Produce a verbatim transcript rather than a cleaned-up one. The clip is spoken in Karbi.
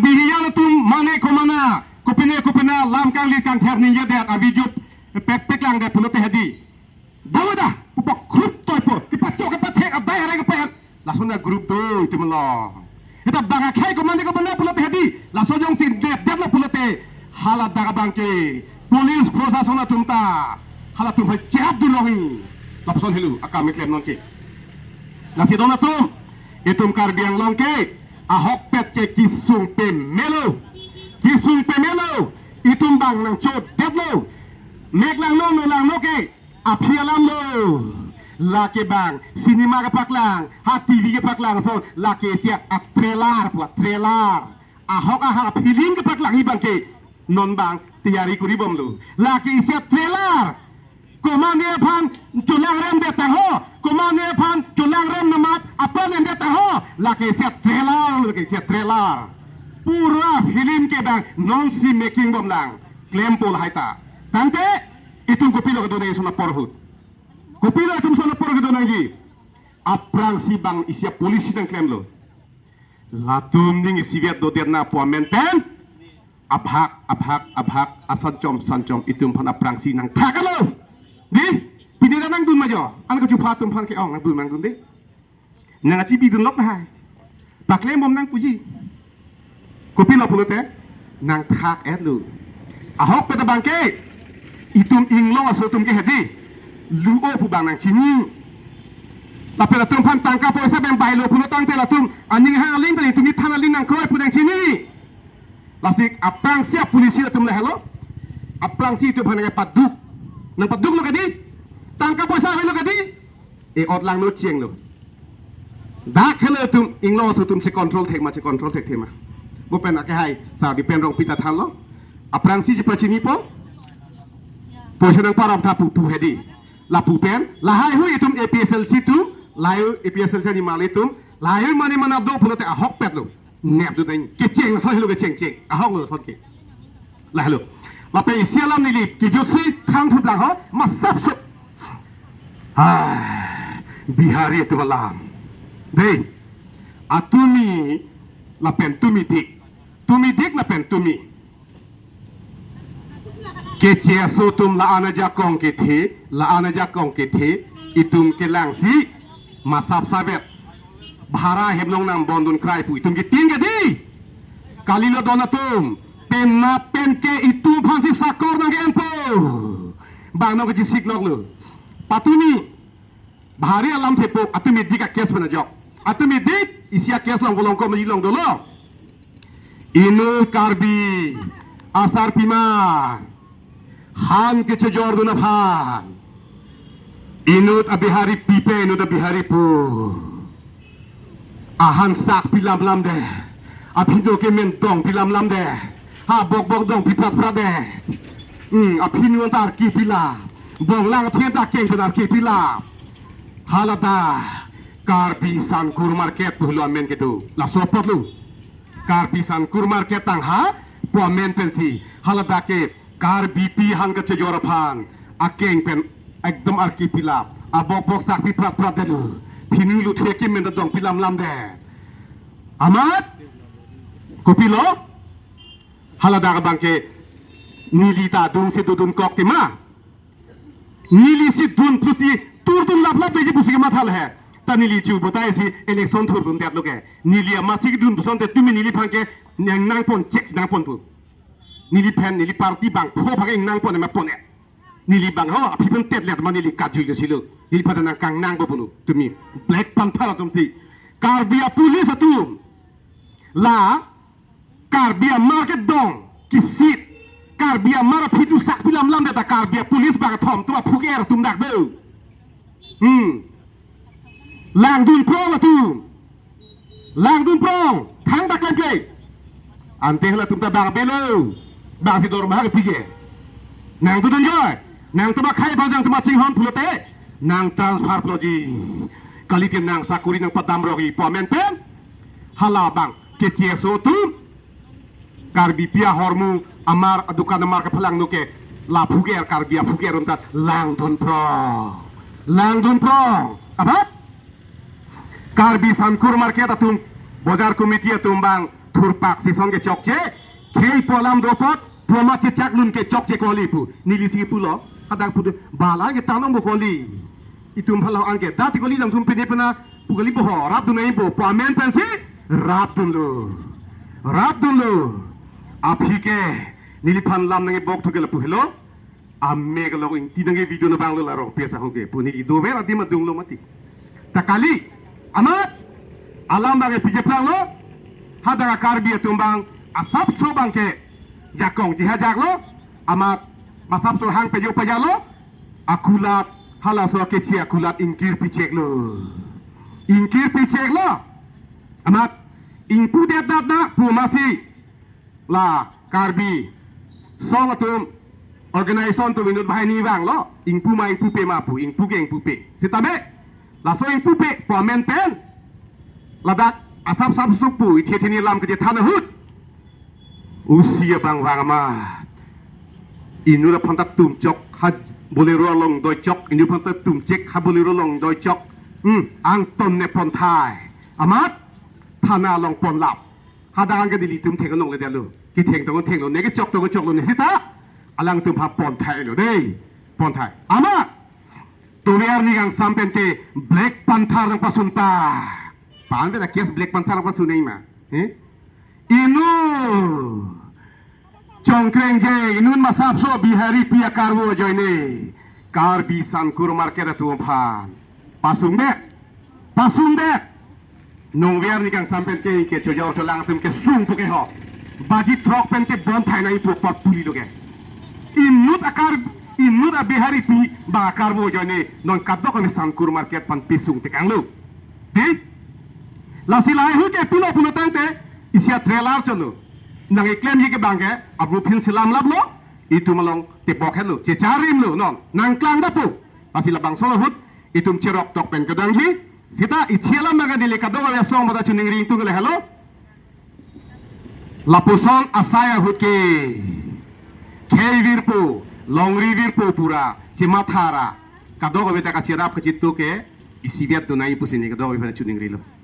Bihari atum mane komane, kopine kopine lam kangli kangther ningjedet, avi jup pek pek langdet pulote hedi. Dawa da, pupo khup toipo, kepachok kepathek adai areng kepayan. Lason a group do itum lo. Ita bang akhai komane komane pulote hedi, laso jongsi detdetlo pulote, hala dak abangke police prosason atum ta, halatum hai chap dun longji. Lapuson helo, akam klem nonke. Lasi don atum, itum Karbi Anglong ke, ahokpet ke kesung pemelo. Kesung pemelo, itum bang nangchodetlo. Mek langno, no langno ke, aphi alam lo. Lake bang, cinema kepaklang, ha T V kepaklang ason, lake isi a-trailer pu a-trailer. Ahok ahar film kepaklangji abangke, non bang tiyari kori bomlo. Lake isi a-trailer. Komane aphan cholangrem det tangho, komane aphan cholangrem namat aphan en det tangho, lake isi a-trailer, lake isi a-trailer. Pura film ke bang nonsi making bomlang, klempo lahai ta. Tangte, itum kopilo kedo nangji lason apor ahut. Kopilo itum lason apor kedo nangji. Aphrangsi bang isi a-policy nangklemlo. Latum ning isivet dodet na pu amen pen. Abhak, abhak, abhak, asanchom, sanchom, itum aphan aphrangsi nangthak-etlo. Di, pini ta nangdun ma jo. An kachupha atum aphan ke-ong, nangdun, nangdun di. Nang achibi dunlok tahai. Paklem bom nangpuji. Kopilo pulote, nangthak-etlo. Ahokpet abangke, itum inglong aso atum ke hedi. Lu-o pu bang nangchini. Lapen latum aphan tangka poisa pen bailo pulo tangte latum aning hang aling pen itum ithan aling nangkroi pu nangchini. Lasi aphrangsi a-policy atum lahelo. Aphrangsi itum aphan nangpaduk. Nangpaduklo kedi. Tangka poisa avelo kedi. E-ot langno chenglo. Dak helo itum inglong aso atum che-control thek ma, che-control thekthe ma. Bo pen akehai Sar Dipen Rongpi ta thanlo. Aphrangsi chepachinipo. Poisa nangparam tha pu pu hedi. Lapu pen, lahai hui itum A P H L C atum, lahai hui A P H L C animal itum, lahai hui mane mana do pulote ahokpetlo. Nepdun nang kecheng ason helo, kecheng cheng. Ahoklo ason ke. Lahelo. Lapen isi alam neli kejutsi khang thuplang ho, masap sup. Ah, Bihari atum alam. Dei. Atumi lapen tumi dik. Tumi dik lapen tumi. Keche aso atum la-an ajakong kethe, la-an ajakong kethe, itum kelangsi, masap savet. Bhara hem along nangbondun krai pu itum keting kedi. Kalilo don atum, penap pen ke itum aphansi sakor nangke-enpo. Bang nang kejisikloklo. Patumi, Bihari alam thepok, atumi dik a-case pen ajok. Atumi dik, isi a-case along kolong komedi along dolo. Inut Karbi asarpima, han kechejordun aphan. Inut a-Bihari pipe, inut a-Bihari pu. Ahan sak pilamlamde. Aphi do kemen dong pilamlamde. Ha bokbok dong pipratpratde. Hmm, aphi nuan ta arki pila. Bonglang athe ta keng pen arki pila. Haladak Karbi Sankur Market pulo amen kedo. Laso apotlo. Karbi Sankur Market tang ha pu amen pensi. Haladak ke Karbipi han kachejor aphan akeng pen ekdom arki pila. Abokbok sak pipratpratdetlo. Phinui luthe kemen ta dong pilamlamde. Amat. Kopilo? Haladak abangke neli ta dungsi dodun kok tema. Nelisi dun pusi turdun laplap dei pusi kematha le he. Ta neli chu botai si election thurdundetlo ke. Neli amatsi kedun pusonte tumi neliphan ke nang nangpon chek nangpon pu. Neliphan, neli party bangpho aphan ke nangpon ma pon-e. Neli bang ho, aphi pen tetlet ma neli kajuilo silo. Neliphan nang kangnangpo pulo. Tumi Black Panther atumsi. Karbi a-police atum. La Karbi amar kedong kisit. Karbi amar aphi do sak pilamlamde ta Karbi a-police bangkethom atum aphu ke-er atum dak do. Hmm. Langdun prong atum. Langdun prong. Thangta klem ke. Ante halatum ta bang avelo. Bangsi dormaha kepi ke. Nangdun dun joi. Nangtum akhai bang jangtum achinghon pulote. Nang transfer puloji. Kalite nang sakori nangpadamrokji pu amen pen. Hala bang keche aso atum. Karbipi ahormu amar adukan amar kephalangno ke. La aphu ke-er Karbi aphu ke-er atum ta langdun prong. Langdun prong. Abat? Karbi Sankur Market atum, Bojar Committee atum bang, Thurpak season ke chokche. Khei pu alam do apot, pu amat chechak lun ke chokche kali pu. Neli si pulo. Hadak pu do, bala ke tanong bo kali. Itum phala anke. Dati kali dang tum pine pena, pu kali bo ho. Rapdun nai bo. Pu amen pensi. Rapdunlo. Rapdunlo. Aphi ke. Neliphan lam nangkebok thu ke lapu helo. Amek along ingti nangke video na bang lo la Rongpi asahu ke. Pu neli dover adim adunglo mati. Ta kali, amat, alam bang ke pije planglo, hadak a Karbi atum bang, asapso bang ke, jakong jihajaklo, amat, asapso hang pejo pajalo, akulat, halaso keche akulat ingkir picheklo. Ingkir picheklo, amat, ingpu det dat na, pu masi, la Karbi song atum, organization atum inut bahai ni vanglo, ingpu ma ingpupe ma pu, ingpu ke ingpupe. Seta be, laso ingpupe, pu amen pen, ladak asap sap suk pu, ithe theni lam kechethan ahut. Usi abang vang ma. Inut aphan ta tum chok, ha Bolero along doi chok, inut aphan ta tum chek, ha Bolero along doi chok. Hmm, angton ne pon thai. Amat, thana along pon lap. Hadak anke nelitum theng nong le detlo. Ketheng tong thenglo, ne kechok tong choklo ne seta. Alangtum ha pon thailo dei. Pon thai. Amat. Tover ni kangsam pen ke Black Panther nangpasun ta. Pan pen a case Black Panther nangpasun nai ma. Eh? Inut. Chongkreng je, inut masapso Biharipi akarbo ajoine. Karbi Sankur Market atum aphan. Pasung det. Pasung det. Nongver ni kangsam pen ke, ke chojor cholang atum kesung pu ke ho. Baji throk pen ke bon thai nai pu apot pulilo ke. Inut akar, inut a Biharipi bang akarbo ajoine non kadokave Sankur Market pen pesung tekanglo. Di? Lasi lahai ahut ke pilo pulo tangte, isi a trailer cholo. Nangkeklemji ke bang ke, abru phin selam laplo, itum along tebok henlo, checharimlo, non, nangklang dapo. Lasi labangso ahut, itum cherok tok pen kedangji, seta ichelam maga dili kadokave asong mata chuning ring tu ke le helo. Lapuson asai ahut ke, khei virpo, longri virpo pura, chemathara, kadokave ta kacherap kachitu ke, isivet dunai pusi ne kadokave pen chuning rilo.